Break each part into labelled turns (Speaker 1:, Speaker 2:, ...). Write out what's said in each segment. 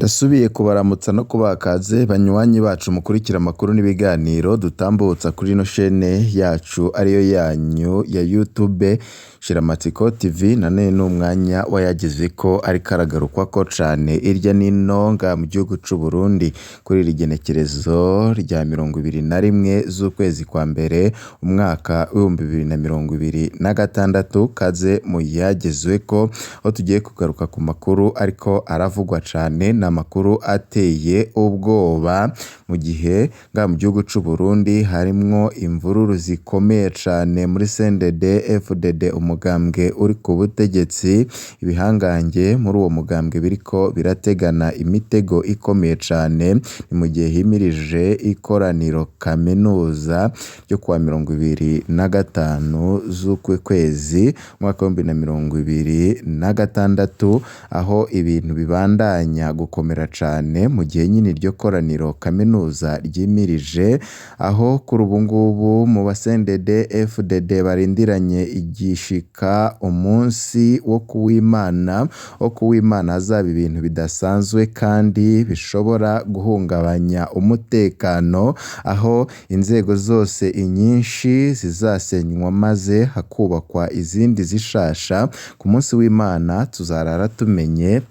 Speaker 1: Ndasubiye kubaramutsa no kubaha ikaze banywanyi bacu mukurikira amakuru n'ibiganiro dutambutsa kuri ino shene yacu ariyo yanyu ya YouTube Shiramatsiko TV. None n'umwanya wayagezeko ariko aragarukwako cane irya nino ngaha mu gihugu c'u Burundi kuri iri genekerezo rya 21 z'ukwezi kwa mbere umwaka w'2026. Kaze muyagezweko, aho tugiye kugaruka ku makuru ariko aravugwa cane, n'amakuru ateye ubwoba mu gihe ngaha mu gihugu c'u Burundi harimwo imvururu zikomeye cane muri CNDD FDD, umugambwe uri ku butegetsi. Ibihangange muri uwo mugambwe biriko birategana imitego ikomeye cane, ni mu gihe himirije ikoraniro kaminuza ryo kuwa 25 z'uku kwezi umwaka w'2026, aho ibintu bibandanya gukomera cane mu gihe nyene iryo koraniro kaminuza ryimirije, aho kuri ubu ngubu mu ba CNDD FDD barindiranye igishika umunsi wo kuwimana, wo kuwimana hazaba ibintu bidasanzwe kandi bishobora guhungabanya umutekano, aho inzego zose inyinshi zizasenywa maze hakubakwa izindi zishasha. Ku munsi w'Imana tuzarara tumenye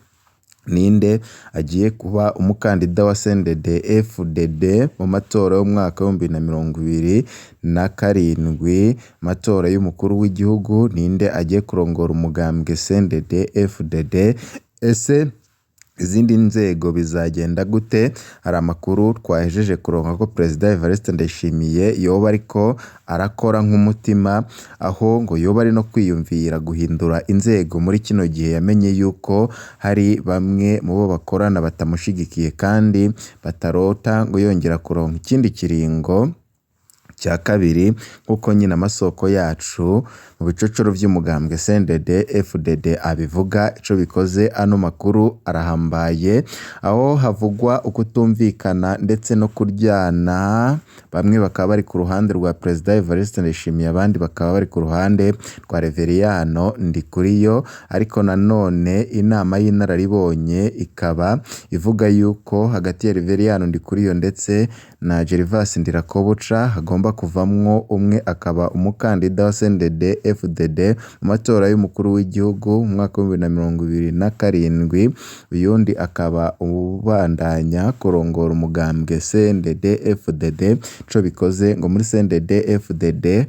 Speaker 1: ninde agiye kuba umukandida wa CNDD FDD mu matora y'umwaka w'2027, amatora y'umukuru w'igihugu, ninde agiye kurongora umugambwe CNDD FDD, ese izindi nzego bizagenda gute? Hari amakuru twahejeje kuronka ko Perezida Evariste Ndayishimiye yoba ariko arakora nk'umutima, aho ngo yoba ari no kwiyumvira guhindura inzego muri kino gihe yamenye yuko hari bamwe mu bo bakorana batamushigikiye kandi batarota ngo yongera kuronka ikindi kiringo cya kabiri, nk'uko nyine amasoko yacu mu bicocoro vy'umugambwe CNDD FDD abivuga. Ico bikoze ano makuru arahambaye, aho havugwa ukutumvikana ndetse no kuryana, bamwe bakaba bari ku ruhande rwa Perezida Evariste Ndayishimiye, abandi bakaba bari ku ruhande rwa Reveriyano Ndikuriyo. Ariko nanone inama y'inararibonye ikaba ivuga yuko hagati ya Reveriyano Ndikuriyo ndetse na Gervas Ndirakobuca hagomba kuvamwo umwe akaba umukandida wa CNDD FDD mu matora y'umukuru w'igihugu mu mwaka w'2027, uyundi akaba ubandanya kurongora umugambwe CNDD FDD. Ico bikoze ngo muri CNDD FDD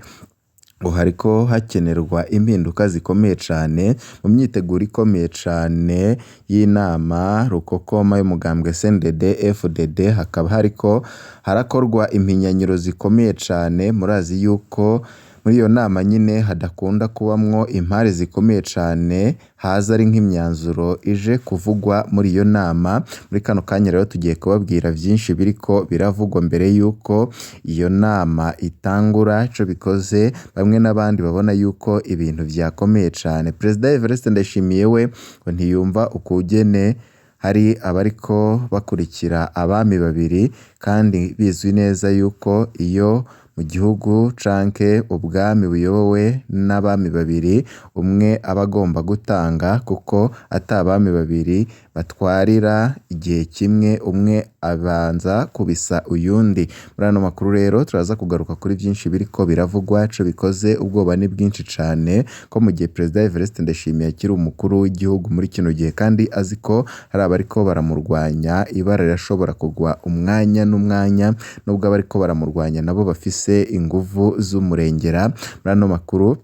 Speaker 1: ngo hariko hakenerwa impinduka zikomeye cane mu myiteguro ikomeye cane y'inama rukokoma y'umugambwe CNDD FDD, hakaba hariko harakorwa impinyanyuro zikomeye cane. Murazi yuko muri iyo nama nyine hadakunda kubamwo impari zikomeye cane, haza ari nk'imyanzuro ije kuvugwa muri iyo nama. Muri kano kanya rero tugiye kubabwira vyinshi biriko biravugwa mbere yuko iyo nama itangura. Ico bikoze bamwe n'abandi babona yuko ibintu vyakomeye cane. Perezida Evariste Ndayishimiye we ngo ntiyumva ukugene hari abariko bakurikira abami babiri, kandi bizwi neza yuko iyo mu gihugu canke ubwami buyobowe n'abami babiri, umwe aba agomba gutanga, kuko ata bami babiri batwarira igihe kimwe, umwe abanza kubisa uyundi. Muri ano makuru rero turaza kugaruka kuri vyinshi biriko biravugwa. Ico bikoze ubwoba ni bwinshi cane ko mu gihe Perezida Evariste Ndayishimiye akiri umukuru w'igihugu muri kino gihe kandi azi ko hari abariko baramurwanya, ibara rirashobora kugwa umwanya n'umwanya, nubwo abariko baramurwanya nabo bafise inguvu z'umurengera. Muri ano makuru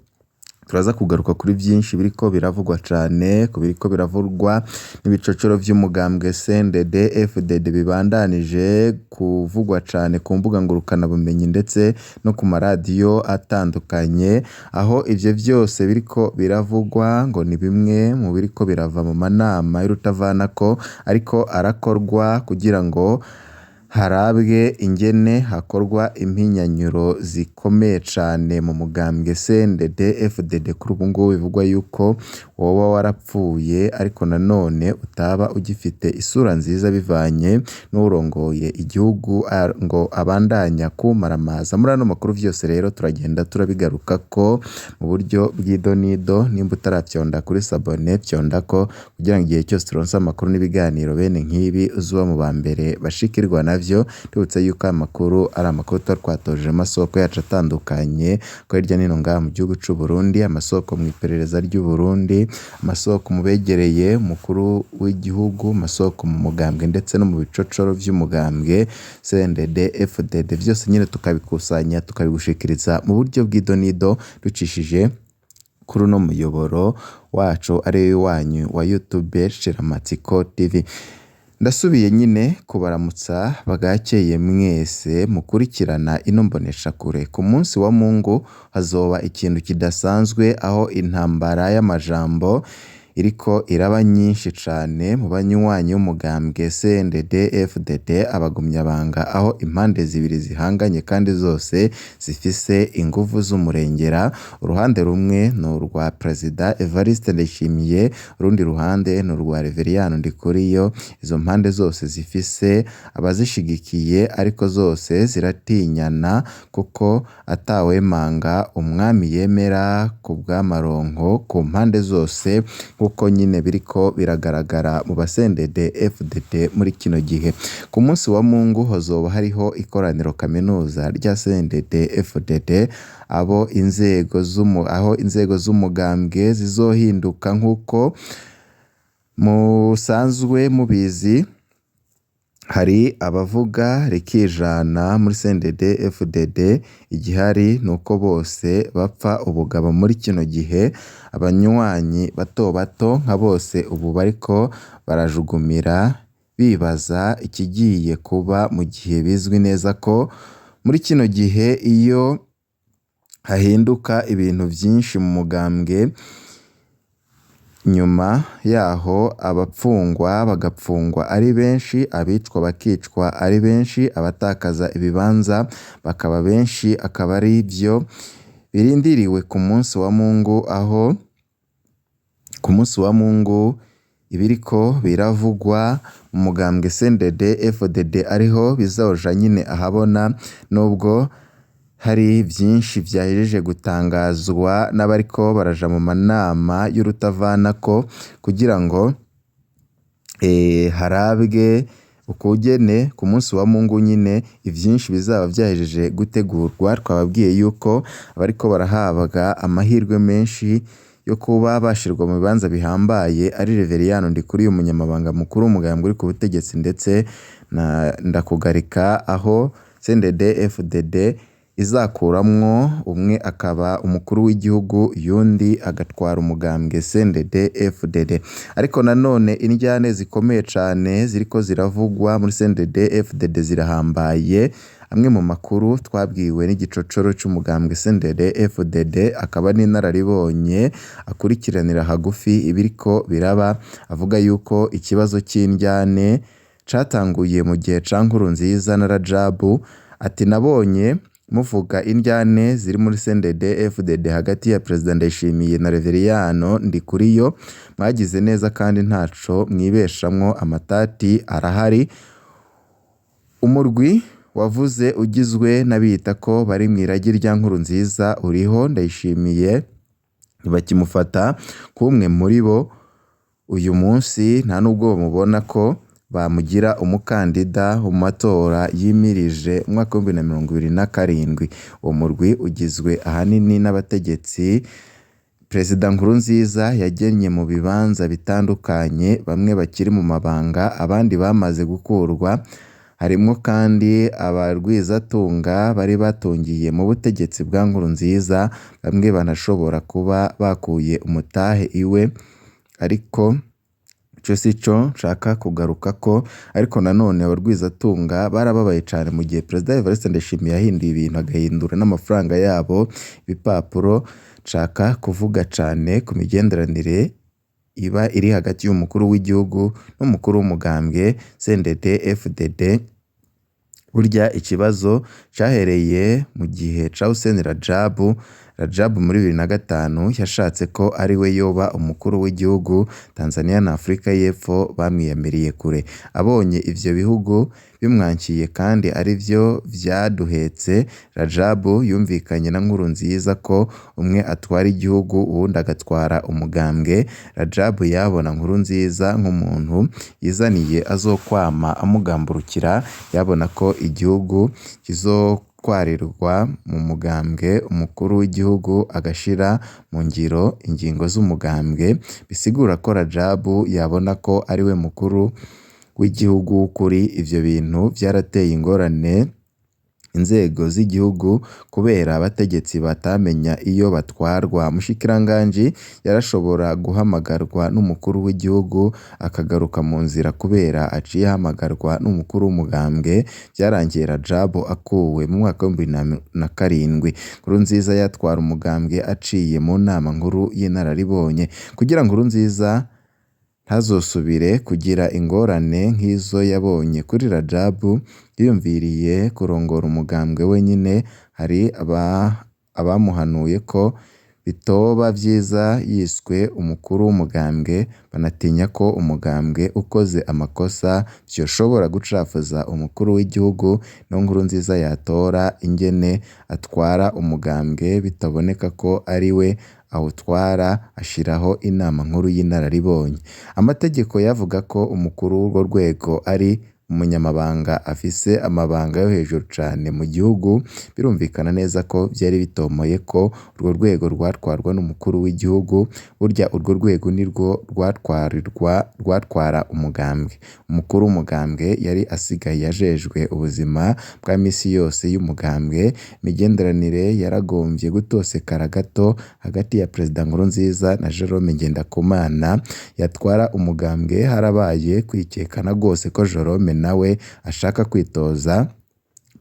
Speaker 1: turaza kugaruka kuri vyinshi biriko biravugwa cane, ku biriko biravugwa n'ibicocoro vy'umugambwe CNDD FDD bibandanije kuvugwa cane ku mbuga ngurukanabumenyi ndetse no ku maradiyo atandukanye, aho ivyo vyose biriko biravugwa ngo ni bimwe mu biriko birava mu manama y'urutavanako ariko arakorwa kugira ngo harabwe ingene hakorwa impinyanyuro zikomeye cane mu mugambwe CNDD FDD. Kuri ubu ngubu bivugwa yuko woba warapfuye ariko nanone utaba ugifite isura nziza bivanye n'urongoye igihugu ngo abandanya kumaramaza. Muri ano makuru vyose rero turagenda turabigarukako mu buryo bw'idonido. Nimba utaravyonda kuri sabone, vyondako kugira ngo igihe cyose turonse amakuru n'ibiganiro bene nk'ibi uzoba mu ba mbere bashikirwa navyo. Tubutse yuko aya makuru ari amakuru tuba twatoje amasoko yacu atandukanye ko hirya no hino ngaha mu gihugu c'u Burundi, amasoko mu iperereza ry'u Burundi, amasoko mu begereye umukuru w'igihugu, amasoko mu mugambwe ndetse no mu bicocoro vy'umugambwe CNDD FDD, vyose nyene tukabikusanya tukabigushikiriza mu buryo bw'idonido ducishije kuri uno muyoboro wacu ari wanyu wa YouTube Shiramatsiko TV. Ndasubiye nyine kubaramutsa bagakeye mwese mukurikirana ino mboneshakure. Ku munsi wa Mungu hazoba ikintu kidasanzwe aho intambara y'amajambo iriko iraba nyinshi cane mu banywanyi b'umugambwe CNDD FDD, abagumyabanga, aho impande zibiri zihanganye kandi zose zifise inguvu z'umurengera. Uruhande rumwe ni urwa Perezida Evariste Ndayishimiye, urundi ruhande ni urwa Reveriyani Ndikuriyo. Izo mpande zose zifise abazishigikiye ariko zose ziratinyana kuko atawemanga umwami yemera ku bw'amaronko ku mpande zose, nkuko nyine biriko biragaragara mu ba CNDD FDD muri kino gihe. Ku munsi wa Mungu hazoba hariho ikoraniro kaminuza rya CNDD FDD, abo inzego aho inzego z'umugambwe zizohinduka nkuko musanzwe mubizi. Hari abavuga rikijana muri CNDD FDD, igihari nuko bose bapfa ubugabo muri kino gihe. Abanywanyi bato bato nka bose ubu bariko barajugumira bibaza ikigiye kuba mu gihe bizwi neza ko muri kino gihe iyo hahinduka ibintu vyinshi mu mugambwe, nyuma yaho abapfungwa bagapfungwa ari benshi, abicwa bakicwa ari benshi, abatakaza ibibanza bakaba benshi, akaba ari vyo birindiriwe ku munsi wa Mungu. Aho ku munsi wa Mungu ibiriko biravugwa mu mugambwe CNDD FDD ariho bizoja nyine ahabona, nubwo hari vyinshi vyahejeje gutangazwa n'abariko baraja mu manama y'urutavanako kugira ngo harabwe ukugene ku munsi wa Mungu nyine ivyinshi bizaba vyahejeje gutegurwa. Twababwiye yuko abariko barahabwa amahirwe menshi yo kuba bashirwa mu bibanza bihambaye ari Reveriyani Ndikuriyo, umunyamabanga mukuru w'umugambwe uri ku butegetsi, ndetse na Ndakugarika, aho CNDD FDD izakuramwo umwe akaba umukuru w'igihugu yundi agatwara umugambwe CNDD FDD. Ariko nanone indyane zikomeye cane ziriko ziravugwa muri CNDD FDD zirahambaye. Amwe mu makuru twabwiwe n'igicocoro c'umugambwe CNDD FDD akaba n'inararibonye akurikiranira hagufi ibiriko biraba, avuga yuko ikibazo c'indyane catanguye mu gihe ca Nkurunziza na Rajabu. Ati nabonye muvuga indyane ziri muri CNDD FDD hagati ya Perezida Ndayishimiye na Reveriyano Ndikuriyo, mwagize neza kandi ntaco mwibeshamwo, amatati arahari. Umurwi wavuze ugizwe n'abita ko bari mw'iragi rya Nkurunziza uriho, Ndayishimiye ntibakimufata nk'umwe muri bo uyu munsi, nta nubwo bamubona ko bamugira umukandida mu matora yimirije umwaka w'2027. Uwo murwi ugizwe ahanini n'abategetsi Perezida Nkurunziza yagennye mu bibanza bitandukanye, bamwe bakiri mu mabanga abandi bamaze gukurwa. Harimwo kandi abarwizatunga bari batungiye mu butegetsi bwa Nkurunziza, bamwe banashobora kuba bakuye umutahe iwe, ariko ico sico nshaka kugarukako. Ariko nanone abarwizatunga barababaye cane mu gihe Perezida Evariste Ndayishimiye yahinduye ibintu agahindura n'amafaranga yabo ibipapuro. Nshaka kuvuga cane ku migenderanire iba iri hagati y'umukuru w'igihugu n'umukuru w'umugambwe CNDD FDD. Burya ikibazo cahereye mu gihe ca Hussein Rajabu. Rajab muri 2005 yashatse ko ariwe yoba umukuru w'igihugu, Tanzania na Afrika y'Epfo bamwiyamiriye kure. Abonye ivyo bihugu bimwankiye kandi arivyo vyaduhetse, Rajab yumvikanye na Nkurunziza ko umwe atwara igihugu uwundi agatwara umugambwe. Rajab yabona Nkurunziza nk'umuntu yizaniye azokwama amugamburukira, yabona ko igihugu kizotwarirwa mu mugambwe, umukuru w'igihugu agashira mu ngiro ingingo z'umugambwe, bisigura ko Rajab yabona ko ariwe mukuru w'igihugu w'ukuri. Ivyo bintu vyarateye ingorane inzego z'igihugu kubera abategetsi batamenya iyo batwarwa. Umushikiranganji yarashobora guhamagarwa n'umukuru w'igihugu akagaruka mu nzira kubera aciye ahamagarwa n'umukuru w'umugambwe. Vyarangiye Rajab akuwe mu mwaka w'2007. Nkurunziza yatwara umugambwe aciye mu nama nkuru y'inararibonye. Kugira Nkurunziza ntazosubire kugira ingorane nk'izo yabonye kuri Rajab, yiyumviriye kurongora umugambwe wenyene. Hari abamuhanuye ko bitoba vyiza yiswe umukuru w'umugambwe, banatinya ko umugambwe ukoze amakosa vyoshobora gucafuza umukuru w'igihugu. Niho Nkurunziza yatora ingene atwara umugambwe bitaboneka ko ariwe awutwara, ashiraho inama nkuru y'inararibonye. Amategeko yavuga ko umukuru w'urwo rwego ari umunyamabanga afise amabanga yo hejuru cane mu gihugu. Birumvikana neza ko vyari bitomoye ko urwo rwego rwatwarwa n'umukuru w'igihugu. Burya urwo rwego nirwo rwatwara umugambwe. Umukuru w'umugambwe yari asigaye ajejwe ubuzima bwa misi yose y'umugambwe. Imigenderanire yaragomvye gutosekara gato hagati ya Perezida Nkurunziza na Jerome Ngendakumana yatwara umugambwe. Harabaye kwikekana rwose ko Jerome nawe ashaka kwitoza mu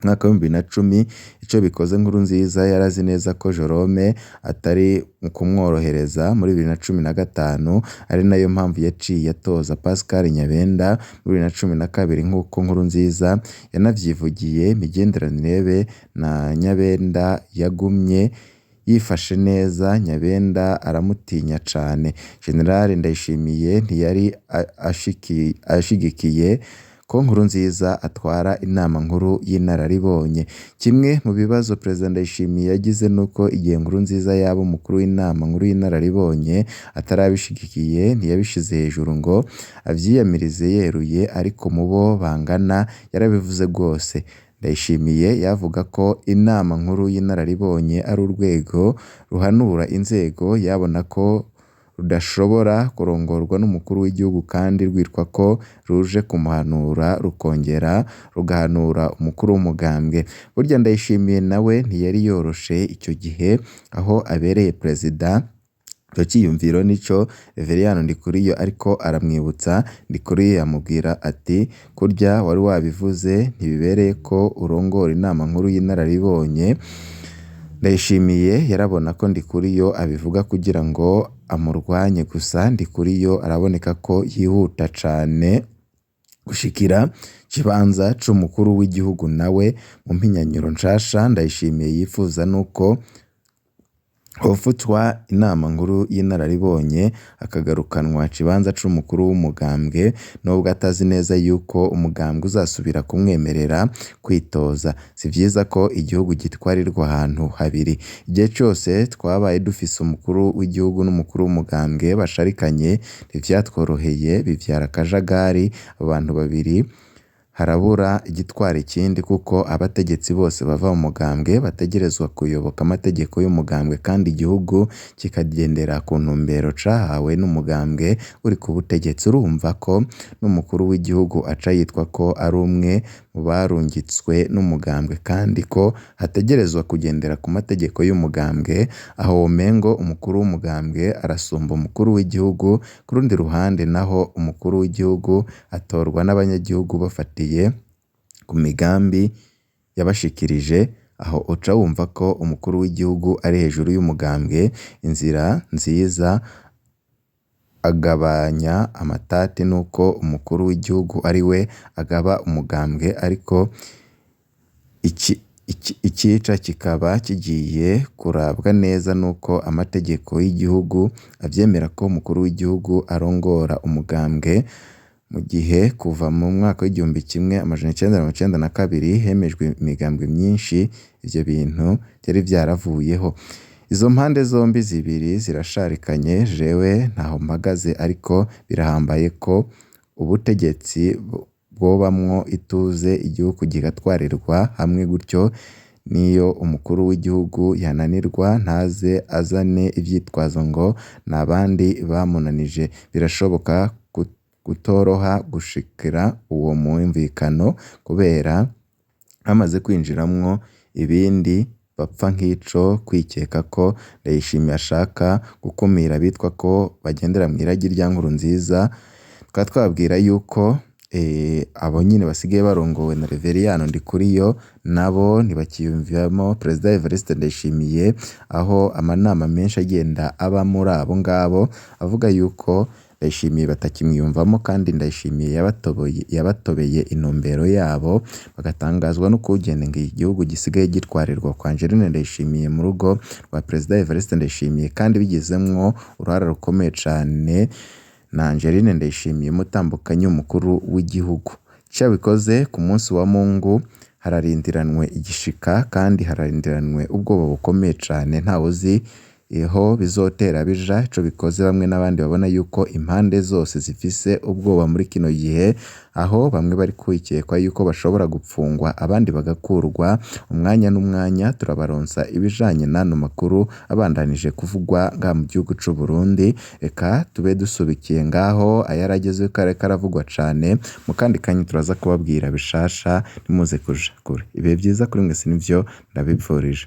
Speaker 1: mwaka w'2010. Ico bikoze Nkurunziza yarazi neza ko Jerome atari kumworohereza muri 2015, ari nayo mpamvu yaciye atoza Pascal Nyabenda muri 2012 nk'uko Nkurunziza yanavyivugiye. Imigenderanire be na Nyabenda yagumye yifashe neza, Nyabenda aramutinya cane. General Ndayishimiye ntiyari ashigikiye ko Nkurunziza atwara inama nkuru y'inararibonye. Kimwe mu bibazo Perezida Ndayishimiye yagize nuko igihe Nkurunziza yaba umukuru w'inama nkuru y'inararibonye atarabishigikiye, ntiyabishize hejuru ngo avyiyamirize yeruye, ariko mu bo bangana yarabivuze rwose. Ndayishimiye yavuga ko inama nkuru y'inararibonye ari urwego ruhanura inzego, yabona ko rudashobora kurongorwa n'umukuru w'igihugu kandi rwitwa ko ruje kumuhanura rukongera rugahanura umukuru w'umugambwe. Burya Ndayishimiye nawe ntiyari yoroshe icyo gihe aho abereye perezida. Ico ciyumviro nico Reveriyani Ndikuriyo ariko aramwibutsa. Ndikuriyo yamubwira ati kurya wari wabivuze ntibibereye ko urongora inama nkuru y'inararibonye. Ndayishimiye yarabona ko Ndikuriyo abivuga kugira ngo amurwanye gusa. Ndikuriyo araboneka ko yihuta cane gushikira ikibanza c'umukuru w'igihugu nawe mu mpinyanyuro nshasha Ndayishimiye yifuza nuko hofutwa inama nkuru y'inararibonye akagarukanwa ikibanza c'umukuru w'umugambwe, nubwo atazi neza yuko umugambwe uzasubira kumwemerera kwitoza. Si vyiza ko igihugu gitwarirwa ahantu habiri. Igihe cose twabaye dufise umukuru w'igihugu n'umukuru w'umugambwe basharikanye ntivyatworoheye, bivyara akajagari. Abantu babiri harabura igitwara ikindi kuko abategetsi bose bava mu mugambwe bategerezwa kuyoboka amategeko y'umugambwe kandi igihugu kikagendera ku ntumbero cahawe n'umugambwe uri ku butegetsi. Urumva ko n'umukuru w'igihugu aca yitwa ko ari umwe mu barungitswe n'umugambwe kandi ko ategerezwa kugendera ku mategeko y'umugambwe. Aho womengo umukuru w'umugambwe arasumba umukuru w'igihugu. Ku rundi ruhande naho umukuru w'igihugu atorwa n'abanyagihugu bafatiye ku migambi yabashikirije. Aho uca wumva ko umukuru w'igihugu ari hejuru y'umugambwe. Inzira nziza agabanya amatati nuko umukuru w'igihugu ari we agaba umugambwe, ariko Ikica kikaba kigiye kurabwa neza nuko amategeko y'igihugu avyemera ko umukuru w'igihugu arongora umugambwe, mu gihe kuva mu mwaka w'1992 hemejwe imigambwe myinshi, ivyo bintu vyari vyaravuyeho. Izo mpande zombi zibiri zirasharikanye, jewe ntaho mpagaze ariko birahambaye ko ubutegetsi bwobamwo ituze igihugu kigatwarirwa hamwe gutyo, niyo umukuru w'igihugu yananirwa ntaze azane ivyitwazo ngo n'abandi bamunanije. Birashoboka kutoroha gushikira uwo mwumvikano kubera hamaze kwinjiramwo ibindi bapfa nk'ico kwikeka ko Ndayishimiye ashaka gukumira abitwa ko bagendera mw'iragi rya Nkurunziza, tukaba twababwira yuko abo nyene basigaye barongowe na Reveriyano Ndikuriyo nabo ntibakiyumvamo Perezida Evariste Ndayishimiye, aho amanama menshi agenda aba muri abo ngabo avuga yuko Ndayishimiye batakimwiyumvamo kandi Ndayishimiye yabatobeye intumbero yabo, bagatangazwa n'ukungene ngo igihugu gisigaye gitwarirwa kwa Angeline Ndayishimiye mu rugo rwa Perezida Evariste Ndayishimiye, kandi bigizemwo uruhara rukomeye cane na Angeline Ndayishimiye umutambukanyi w'umukuru w'igihugu. Cabikoze ku munsi wa Mungu hararindiranwe igishika kandi hararindiranwe ubwoba bukomeye cane, ntawuzi aho bizotera bija. Ico bikoze bamwe n'abandi babona yuko impande zose zifise ubwoba muri kino gihe, aho bamwe bari kwikekwa yuko bashobora gupfungwa abandi bagakurwa umwanya n'umwanya. Turabaronsa ibijanye n'ano makuru abandanije kuvugwa ngaha mu gihugu c'u Burundi. Reka tube dusubikiye ngaho ayaragezweko ariko aravugwa cane, mu kandi kanya turaza kubabwira bishasha ntimuze kuja kure. Ibihe vyiza kuri mwese nivyo ndabipfurije.